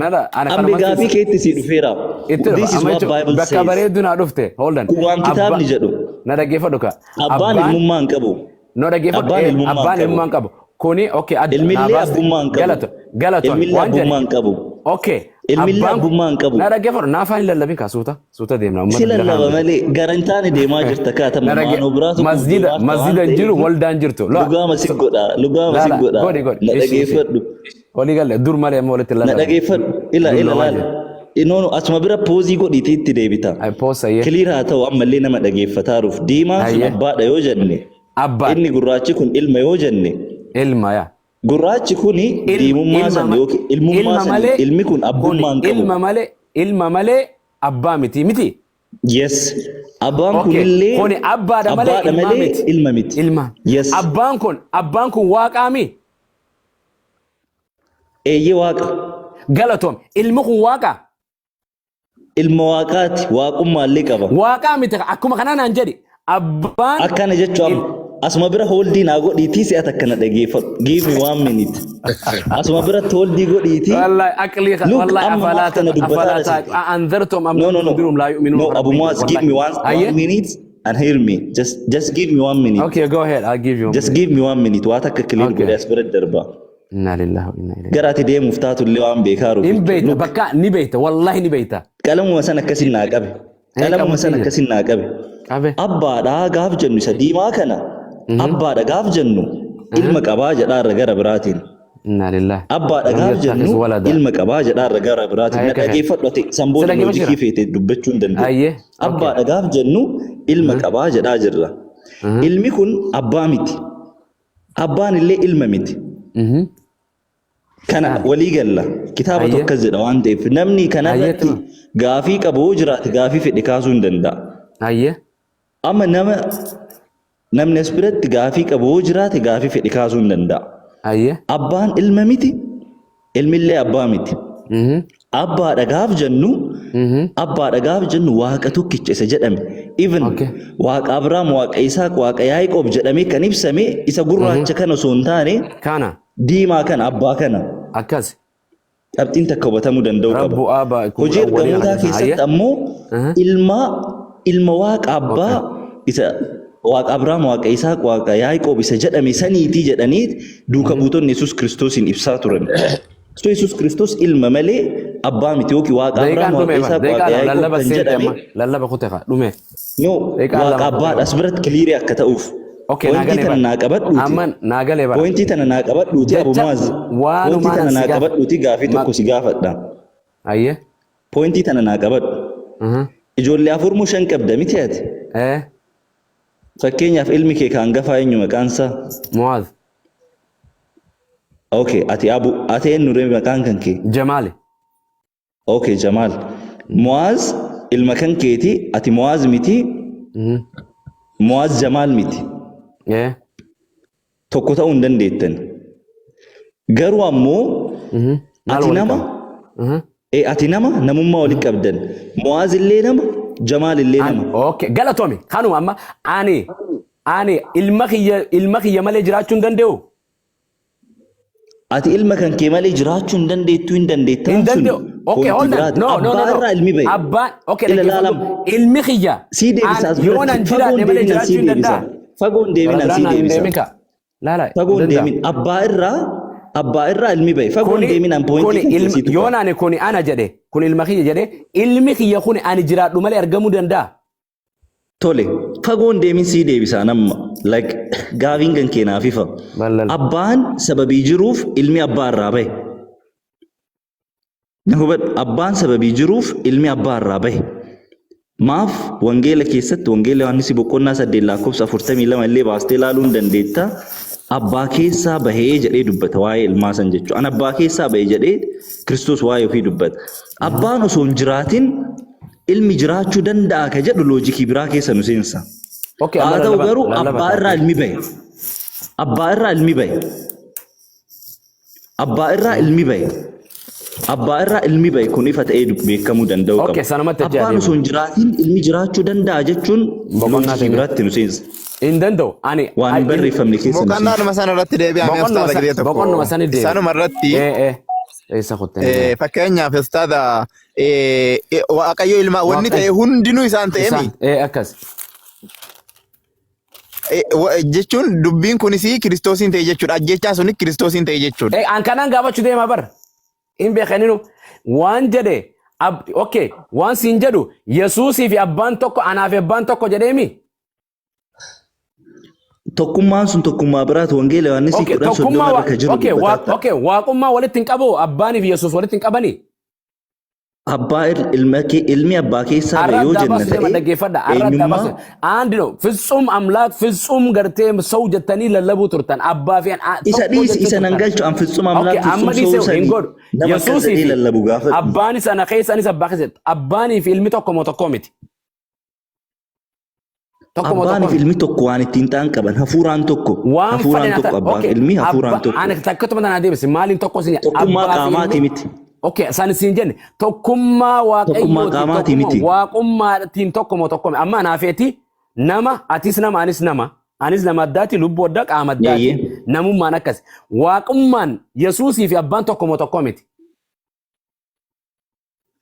nada ana Ambi kanuman gaafii keetti sii dhufeera. itti dhufa. This is Amma what jechuun Bible bakka says. bareedduu naa dhufte. Hold on. Kun waan kitaabni Abba jedhu. na dhaggeeffadhu ka. Abbaan Abbaan ilmummaa hin qabu. no dhaggeeffadhu. Abbaan Eh, ilmummaa hin abbaan qabu. ilmummaa hin qabu. Kuni okay adda naa Ilmillee baaste. abbummaa hin qabu. Galato galatoon Ilmillee waan jedhe. abbummaa hin qabu. Okay. Ilmillee Abbaan abbummaa hin qabu. na dhaggeeffadhu naa afaan hin lallabin kaa suuta suuta deemna Si uummata bira lallaba kaan malee garantaani deemaa jirta kaatama na dhagge maanoo biraa tokkoof masjida deemaa jirta waan masjida hin jiru ta'eef waldaan jirtu. Loa lugaama si godha lugaama si laala godha godhi godhi na ishi ishi dhageeffadhu walii galle dur malee amma walitti hin na lallabnu. dhageeffadhu ila ila Dulloomaa laala jira. noonu asuma bira poozii godhiitii itti deebita Ay poosa iyyee. clear haa ta'u ammallee nama dhageeffataaruuf diimaan sun Hayyee. abbaadha yoo jenne Abbaan inni gurraachi kun ilma yoo jenne ilma yaa. gurraachi kuni Ilma diimummaa ilma san ma- yookiin ilmummaa ilma san malee ilmi kun kuni abbummaa hin qabu. ilma malee abbaa miti miti. Yes. Abbaan Okay. kunillee Kuni abbaadha malee abbaadha ilmaa malee miti. ilma miti. Ilma. Yes. Abbaan kun waaqaami. Eeyyee waaqa. Galatoom. Ilmi kun waaqa. Ilma waaqaati. Waaqummaallee qaba. Waaqaa miti akkuma kanaa naan jedhi. Abbaan Akkana jechuun il asuma bira hold naa godhiitii si'a takka na dhageeffadhu. Give me one minute. Asuma biratti hold godhiitii. Wallahi aqlii Look, wallahi amma afalaa maaf kana dubbataa afalaa jirti. anzartum am No, lam no, no. tundirum laa yu'minuun No, Abu rabbi Muaz, give wallahi. me one Hayyee. minute and hear me. Just give me one minute. Okay, go ahead. I'll give you a Just minute. give me one minute. Waa takka clear Okay. godhee as bira darba. Inna lillahi wa inna ilayhi. Gara ati deemuuf taatullee waan beekaaruuf In jechuudha. beeyta Look, bakka ni beeyta wallahi ni beeyta. qalamuma sana akkasin naa qabe. Ee Qalamuma sana qabu akkasin naa qabe. qabe. Abbaadhaa gaaf jennu isa diimaa kana. Abbaadha gaaf jennu ilma qabaa jedhaarra gara biraatiin. Inna lillahi. Abbaadha Lam gaaf yattakhidh jennu walada. ilma qabaa jedhaarra gara biraatiin. Hayyee Na kahe. dhageeffadhu ati Si sanboota dhageeffa loojikii jira. feete dubbachuu hin danda'u. Hayyee. Okay. Abbaadha gaaf jennu ilma qabaa jedhaa jirra. Ilmi kun abbaa miti. Abbaan illee ilma miti. Kana walii galla. Kitaaba Hayyee. tokkos jedha waan ta'eef namni Hayyee kanarratti tuma. gaafii qabu yoo jiraate gaafii fedhe kaasuu hin danda'a. Hayyee. Amma nama namni as biratti gaafii qabu yoo jiraate gaafii fedhe kaasuu hin danda'a. Hayyee. Abbaan ilma miti, ilmillee abbaa miti. Abbaadha gaaf jennu abbaadha gaaf jennu waaqa tokkicha isa jedhame. Even Okay. waaqa Abrahaam, waaqa Isaaq, waaqa Yaaqoob jedhamee kan ibsame isa gurraacha kana osoo hin taane Kana diimaa kana abbaa kana akkas. qabxiin takka hubatamuu danda'u qaba. Rabbu aabaa'ikum Hojii al-awwaliina ergamootaa kan jedhan. keessatti Hayyee. ammoo ilma waaqa abbaa isa waaqa Abrahaam, waaqa Isaaq, waaqa Yaaqoob isa jedhame saniitii jedhanii duuka buutonni Yesuus Kiristoosiin ibsaa turan. So Yesuus Kiristoos ilma malee abbaa miti yookiin waaqa Daqiiqaan Abrahaam, waaqa dhume bara. Isaaq, waaqa Daqiiqaa lama Yaaqoob lallaba kan seente jedhame amma. Lallaba kute kaa dhume. no Daqiiqaa waaqa lama kute abbaadha bara. as biratti clear akka ta'uuf. Okay, naa Pointii galee tana bara. naa qabadhuuti. Amma naa galee bara. Pointii tana naa qabadhuuti Abu Jecha Muaz. Pointii waanumaan tana si naa gaafa. qabadhuuti gaafii tokko si gaafadha. Hayyee. Pointii tana naa qabadhu. Ijoollee afur moo shan qabda miti ati? Eh. Fakkeenyaaf ilmi kee kan hangafaa eenyu maqaan isaa? Muaz. Okay, ati Abu, ati eenyu ree maqaan kan kee? Jamaali. Okay, Jamaal. Muaz ilma kan keeti, ati Muaz miti, Muaz Jamaal miti. Eh. Tokko ta'uu hin dandeettan. Garuu ammoo Maal ati walitti nama qaba? ati nama namummaa walitti qabdan. Muaz illee nama, Jamaal illee nama. Okay, galatoomi. Kanuma amma ani ilma kiyya malee jiraachuu hin danda'u. Ati ilma kan kee malee jiraachuu hin dandeettu hin dandeettan Hin sun danda'u. Okay, pointii hold on. biraati. No, no, no, Abbaa no. irraa ilmi bahe. Abbaan, okay, Ila dhaggeeffadhu. laalam. Ilmi kiyya. Sii deebisa as Yoo nan biratti. jiraadhe Fagoon malee deebinan jiraachuu sii hin deebisa. danda'a. Fagoon deebinan Gara sii biraan hin deebisa. deemin ka. Laala, hin Fagoon danda'amu. deemin abbaa irraa ilmi bahe. Fagoon Kuni deeminaan pointii kuni kan ilma keessii yoo tuqa. nani kuni ana jedhe kun ilma kiyya jedhe ilmi kiyya kuni ani jiraadhu malee argamuu danda'a. Tole fagoon deemin sii deebisa namma like gaafiin kan keenaaf ifa. Ballal. Abbaan sababii jiruuf ilmi abbaa irraa bahe. Na hubadhu abbaan sababii jiruuf ilmi abbaa irraa bahe. Maaf wangeela keessatti wangeela Yohaannis boqonnaa 8 lakkoofsa 42 illee baastee ilaaluu hin dandeetta. Abbaa keessaa bahee jedhee dubbata waa'ee ilmaa san jechuudha. An abbaa keessaa bahee jedhee Kiristoos waa'ee ofii dubbata. Abbaan osoo hin jiraatin ilmi jiraachuu danda'a ka jedhu loojikii biraa keessa nu seensa. Okay, amma Haa ta'u lallaba garuu lallaba abbaa irraa taate. ilmi bahe. Abbaa irraa ilmi bahe. Abbaa irraa ilmi bahe. Abbaa irraa ilmi bahe kun ifa ta'ee beekamuu danda'uu Okay, qaba. sanumatti achi Abbaan adeema. osoo hin jiraatin ilmi jiraachuu danda'a jechuun Boqonnaa loojikii teenya. biraatti nu seensa. Hin danda'u. Ani Waan hin barreeffamne keessa nu seensa. Boqonnaadhuma sana irratti deebi'ame boqonnuma ustaaza gidee tokko. boqonnuma sani deebi. Sanuma irratti Ee ee. Eessa kuttee? fakkeenyaaf ustaaza Waaqayyo ilma wanni ta'e Waaqayyo hundinuu isaan ta'eemi. isaan ee akkas. Jechuun dubbiin kunis Kiristoosiin ta'e jechuudha. Ajjechaan sunis Kiristoosiin ta'e jechuudha. Ee an kanaan gaafachuu deema bar. Hin beekaninu waan jedhe okay waan siin jedhu Yesuusii fi abbaan tokko anaa fi abbaan tokko jedheemi. Tokkummaan sun tokkummaa biraati. Wangeela Yohaannisii Okay, 10:30 tokkummaa irra kan jiru okay, dubbatatta. okay, waaqummaa walitti hin qabu abbaanii fi Yesuus walitti hin qabani. Abbaa ilma kee ilmi abbaa keessaa bahe Arra yoo addaa jenna baasu deema ta'e dhaggeeffadha. Arra addaa eenyummaa baasu. አንድ ነው ፍጹም አምላክ ፍጹም gartee ሰው jettanii lallabuu turtan abbaa fi isa tokko dhiisi jechuu isa nan turtan. galchu an ፍጹም Okay, አምላክ amma ፍጹም ሰው dhiisee hin sanii godhu. nama akkas Yesuusii jedhee fi lallabu gaafadhu. abbaanis ana keessa anis abbaa keessa abbaanii fi ilmi tokko moo tokko miti. Tokko moo tokko Abbaanii fi miti. ilmi tokko waan ittiin ta'an qaban hafuuraan tokko Waan hafuuraan fedhan tokko haa abbaa fi okay ilmi hafuuraan abba tokko ani takkatuma tanaa deebisi maaliin tokko siin tokkummaa abbaa fi qaamaati ilmi miti okay san siin jenne tokkummaa tokkummaa waaqayyooti qaamaati tokkummaa miti waaqummaatiin tokko moo tokko miti amma anaa feeti nama atis nama anis nama anis nama addaati lubbuu addaa qaama addaati yeeyyee namummaan akkas waaqummaan Yesuusii fi abbaan tokko moo tokko miti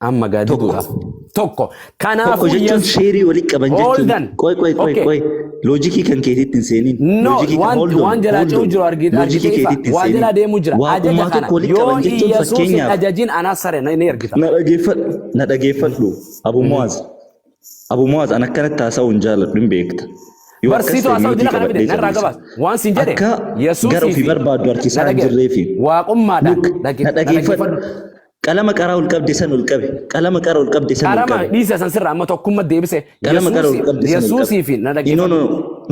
amma tokko gaadiduudhaaf tokko tokko kanaafuu jechuun Yesuus sheerii walitti qaban jechuun hold on qoy qoy qoy okay qoy loojikii kan keetiitti hin seenin No, loojikii kan waan hold on waan jalaa hold ce'u on jiru loojikii argitee ifa keetiitti hin waan seenin jalaa deemu jira ajaja waaqummaa kana tokko walitti yoo qaban jechuun Yesuus hin fakkeenyaaf ajajin anaa sare ni argita. na dhageeffadhu na dhageeffadhu Abu Muaz Abu Muaz an akkanatti haasa'uu hin jaaladhu hin beekta yoo akkas Barsiistuu ta'e haasa'u miyuutii jira kana fide qabadhee narraa callisa gabaas waan siin jedhe akka gara Yesuusii ofii fi barbaaddu na harkisaa hin dhage jirreefi waaqummaadhaan Look, dhage na na dhageeffadhu. dhaggeeffadhu. Qalama qaraa ol qabde san ol qabe. Qalama qara ol qabde san ol Qarama qabe. dhiisa san sirraa amma tokkummaa deebise Qalama qara ol Yesuusii qabde san ol qabe. Yesuusii fi na No, no, dhaggeeffadhu. no,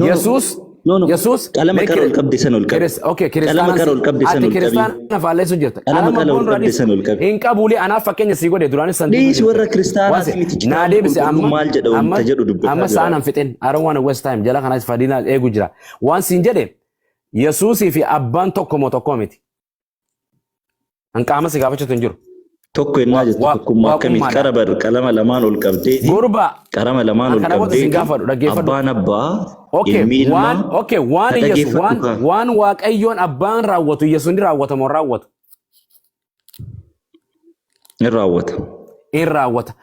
no, Yesuus no, no. Yesuus Qalama mee qara ol qabde san ol qabe. okay Qalama kiristaanaan qara si ol qabde san ati ol qabi. kiristaana faalleessu jirta. Qalama Qalama qara ol boonduraa qabde dhiisi san ol qabe. hin qabuulee anaaf fakkeenya sii godhe duraanis san deemu Dhiisi jirta. warra Waan kiristaanaati si miti naa kitaabni deebise qulqulluun amma maal jedha amma wanta jedhu dubbataa amma jira. sa'aan hin fixin I don't want to waste time jala kanas fadhiinaa eegu jira. Waan siin jedhe Yesuusii fi abbaan tokko moo tokko miti. An qaama si gaafachuutu hin jiru. Tokko ennaa jettu tokkummaa akkamiiti? Waaqummaadha. Qara bar qalama lamaan ol qabdeeti. Gurba Qarama lamaan an ol kana booda sin qabdeeti. gaafadhu dhaggeeffadhu. Abbaan abbaa, Okay, ilmi waan ilmaa. okay, waan Na Yesuus dhageeffadhu waan kaa. waan Waaqayyoon abbaan raawwatu Yesuus ni raawwata moo hin raawwatu? Ni raawwata. In raawwata.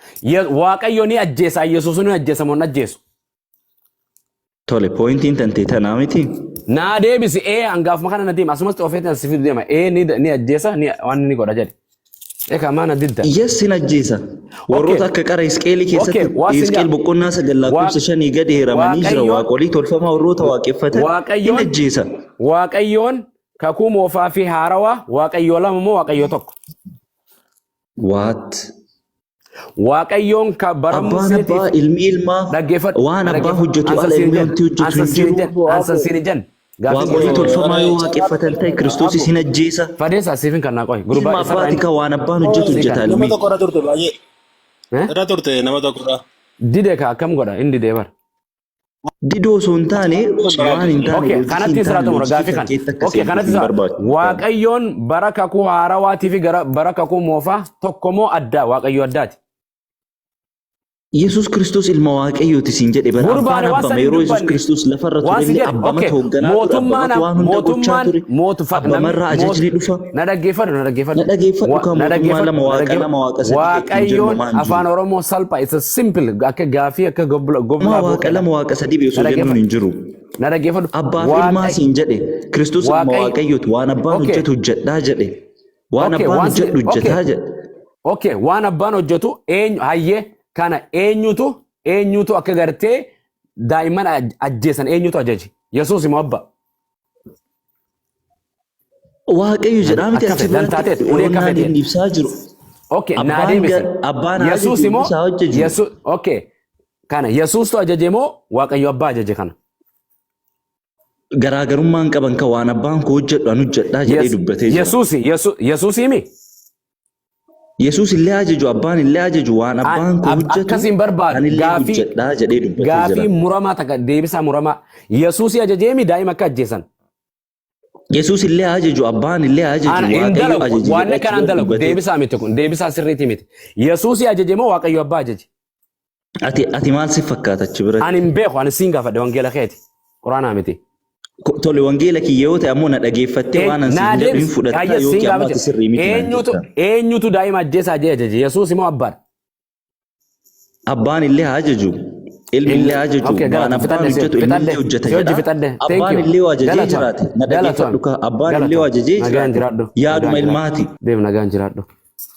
Waaqayyo ni ajjeesa Yesuus ni ajjeesa moo hin ajjeesu? Tole, poointiin tantee tanaa miti. Naa deebisi ee hangaafuma kana na deema asumas ofeetti as fidu deema ee ni ajjeesa ni waan inni godha jedhe. Ekaa maana didda. Yes, sin ajjeesa. Warroota akka qara Hisqeelii Okay, keessatti waa sin Hisqeel jaa. boqonnaa 9 lakkoofsa 5 gadi heeramanii jira. Waaqayyoon Waaqolii tolfamaa warroota waaqeffatan hin Waaqayyoon ajjeesa. Waaqayyoon kakuu moofaa fi haarawaa Waaqayyoo lama moo Waaqayyoo tokko? What? Waaqayyoon ka bara Abbaan Museetiif abbaa, ilmi ilmaa, dhaggeeffadhu waan abbaa dhaggeeffadhu hojjetu ansa ala siin ilmi jedhan wanti hojjetu ansa hin siin jiru. jedhan ansa siin jedhan gaaffiin Waaqolii gosa tolfamaa yoo waaqeffatan ta'e Kiristoosis hin ajjeesa. Fadeessa siifin kan naa qoy Ilma gurbaa isarraa abbaati inni ka waan abbaan hojjetu sii hojjeta kan Nama ilmi. tokko irra turte baay'ee. eh Irra turte nama tokko irra. Dide ka akkam godha inni didee bara. Didoo osoo hin taane waan hin taane Okay, loojikii kanatti hin sirraa taane xumura loojikii gaaffii kan kana. keetti akka Okay, seentuuf kanatti hin sirraa barbaachisu. Waaqayyoon bara kakuu haarawaatii fi gara bara kakuu moofaa tokko moo addaa Waaqayyo addaati. Yesuus Kiristoos ilma Waaqayyooti siin jedhe bara abbaan Gurbaane waan abbama san hin yeroo Yesuus dubbanne. Kiristoos lafarra Waan si turellee jedhe abbamatu okay hoogganaa ture mootummaan abbamatu waan hunda gochaa mootummaan ture mootu namni abbamarraa moot ajajni dhufa. na dhaggeeffadhu na Na dhaggeeffadhu dhaggeeffadhu na kan mootummaa dhaggeeffadhu lama na waaqa dhaggeeffadhu lama waaqa sadii jettu hin jennu Waaqayyoon maan afaan jiru. Oromoo salpha it's a simple akka gaafii akka Maa goblaa waaqa booqedha. lama waaqa sadii Na osoo jennuun dhaggeeffadhu hin jiru. na dhaggeeffadhu Abbaa fi ilmaa Waaqayyo siin jedhe Kiristoos ilma Waaqayyo Waaqayyooti waan abbaan okay hojjetu hojjedhaa jedhe. Waan okay abbaan waan si hojjedhu okay hojjetaa jedhe. Okay, waan abbaan hojjetu eenyu hayyee kana eenyutu eenyutu akka gartee daa'imman ajjeesan eenyutu ajaje? Yesuus immoo abba. Waaqayyo jedhaa miti Akka achi fedhe biratti taateet ulee akka yeroo fedhe. inni ibsaa jiru. Okay, naa Abbaan deebisi. abbaan haa Yesuus ajaju immoo isaa hojjeju. Yesuus okay kana Yesuustu ajaje moo Waaqayyo abbaa ajaje kana? Garaagarummaan qaban kan waan abbaan koo hojjedhu an hojjedhaa jedhee dubbatee jira. Yesuusi Yesuusii mi? Yesuus illee ajaju, abbaan illee ajaju, waan abbaan koo hojjetu Akkas hin barbaadu. anillee Gaafii hojjedhaa jedhee dubbatee gaafii jira. muramaa takka deebisaa muramaa. Yesuus ajajeemi daa'ima akka ajjeesan. Yesuus illee ajaju, abbaan illee ajaju, Ana hin Waaqayyo dalagu. ajaje Waan jedhee achi akkanaan bira dalagu. dubbatee. Deebisaa miti kun. Deebisaa sirriitii miti. Yesuus ajaje moo Waaqayyo abbaa ajaje? Ati maal si fakkaata achi biratti? Ani hin beeku. Ani siin gaafadhe wangeela keeti. Quraanaa miti. Tole, wangeela kiyya yoo ta'e ammoo na dhageeffattee waan an Naa siin jedhu hin deebisi. fudhattaa Hayya, siin yookiin ammoo gaafate. ati sirrii miti naan Eenyutu jetta. eenyutu daa'ima ajjeesaa jee ajaje? Yesuus immoo abbaadha. Abbaan illee haa ajaju, ilmi illee haa ajaju, Okay, waan galata abbaan fixadhe si hojjetu ilmi fixadhe illee hojjeta si hojii jedha. fixadhe. Thank Abbaan you. illee yoo ajajee Galatoon jiraate na galatoon dhageeffadhu kaa abbaan illee yoo galatoon ajajee nagaan jiraate jiraadhu yaaduma nagaan jiraadhu ilmaati. deem nagaan jiraadhu.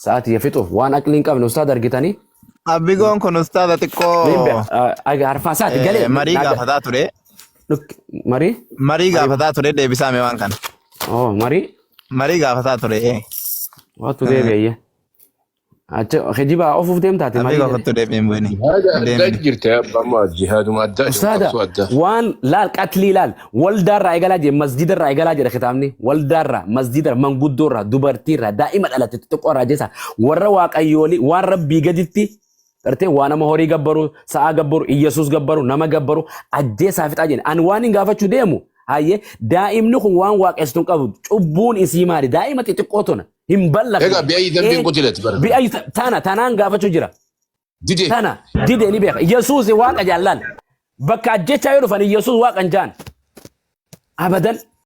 Sa'aatii fixuuf waan aqlii hin qabne ustaad argitanii Abbigoon kun ustaaza niin xiqqoo beeka. Arfaa isaati galee marii naga gaafataa ture. marii Marii marii gaafataa ture deebisaame waan kana. oh marii Marii gaafataa ture. waatu deebi'ayye. Achi kijiba ofuuf deemtaati marii Abbigoo jedhe. kottu deebiin bu'ini. Jihaada addaa Deemini. jirta amma jihaaduma addaa jiru Ustaada qabsoo addaa. waan laal qatlii laal waldaarraa eegalaa jedhe masjidarraa eegalaa jedhe kitaabni waldaarraa masjidarraa manguddoorraa dubartiirraa daa'ima dhalate xixiqqoorraa jecha warra waaqayyoolii waan rabbii gaditti gartee waa nama horii gabbaru sa'aa gabbaru Iyyasuus gabbaru nama gabbaru ajjeesaa fixaa jedhe ani waan hin gaafachuu deemu hayyee daa'imni kun waan waaqessitu hin qabu cubbuun isii maali daa'ima xixiqqoo tona hin ballaqne Egaa bi'ayyi dambiin qutilat bara. bi'ayyi tana tanaan gaafachuu jira. Dide. Tana dide ni beeka. Yesuus waaqa jaallaan. Bakka ajjechaa yoo dhufan Yesuus waaqa hin jaan. Abadan.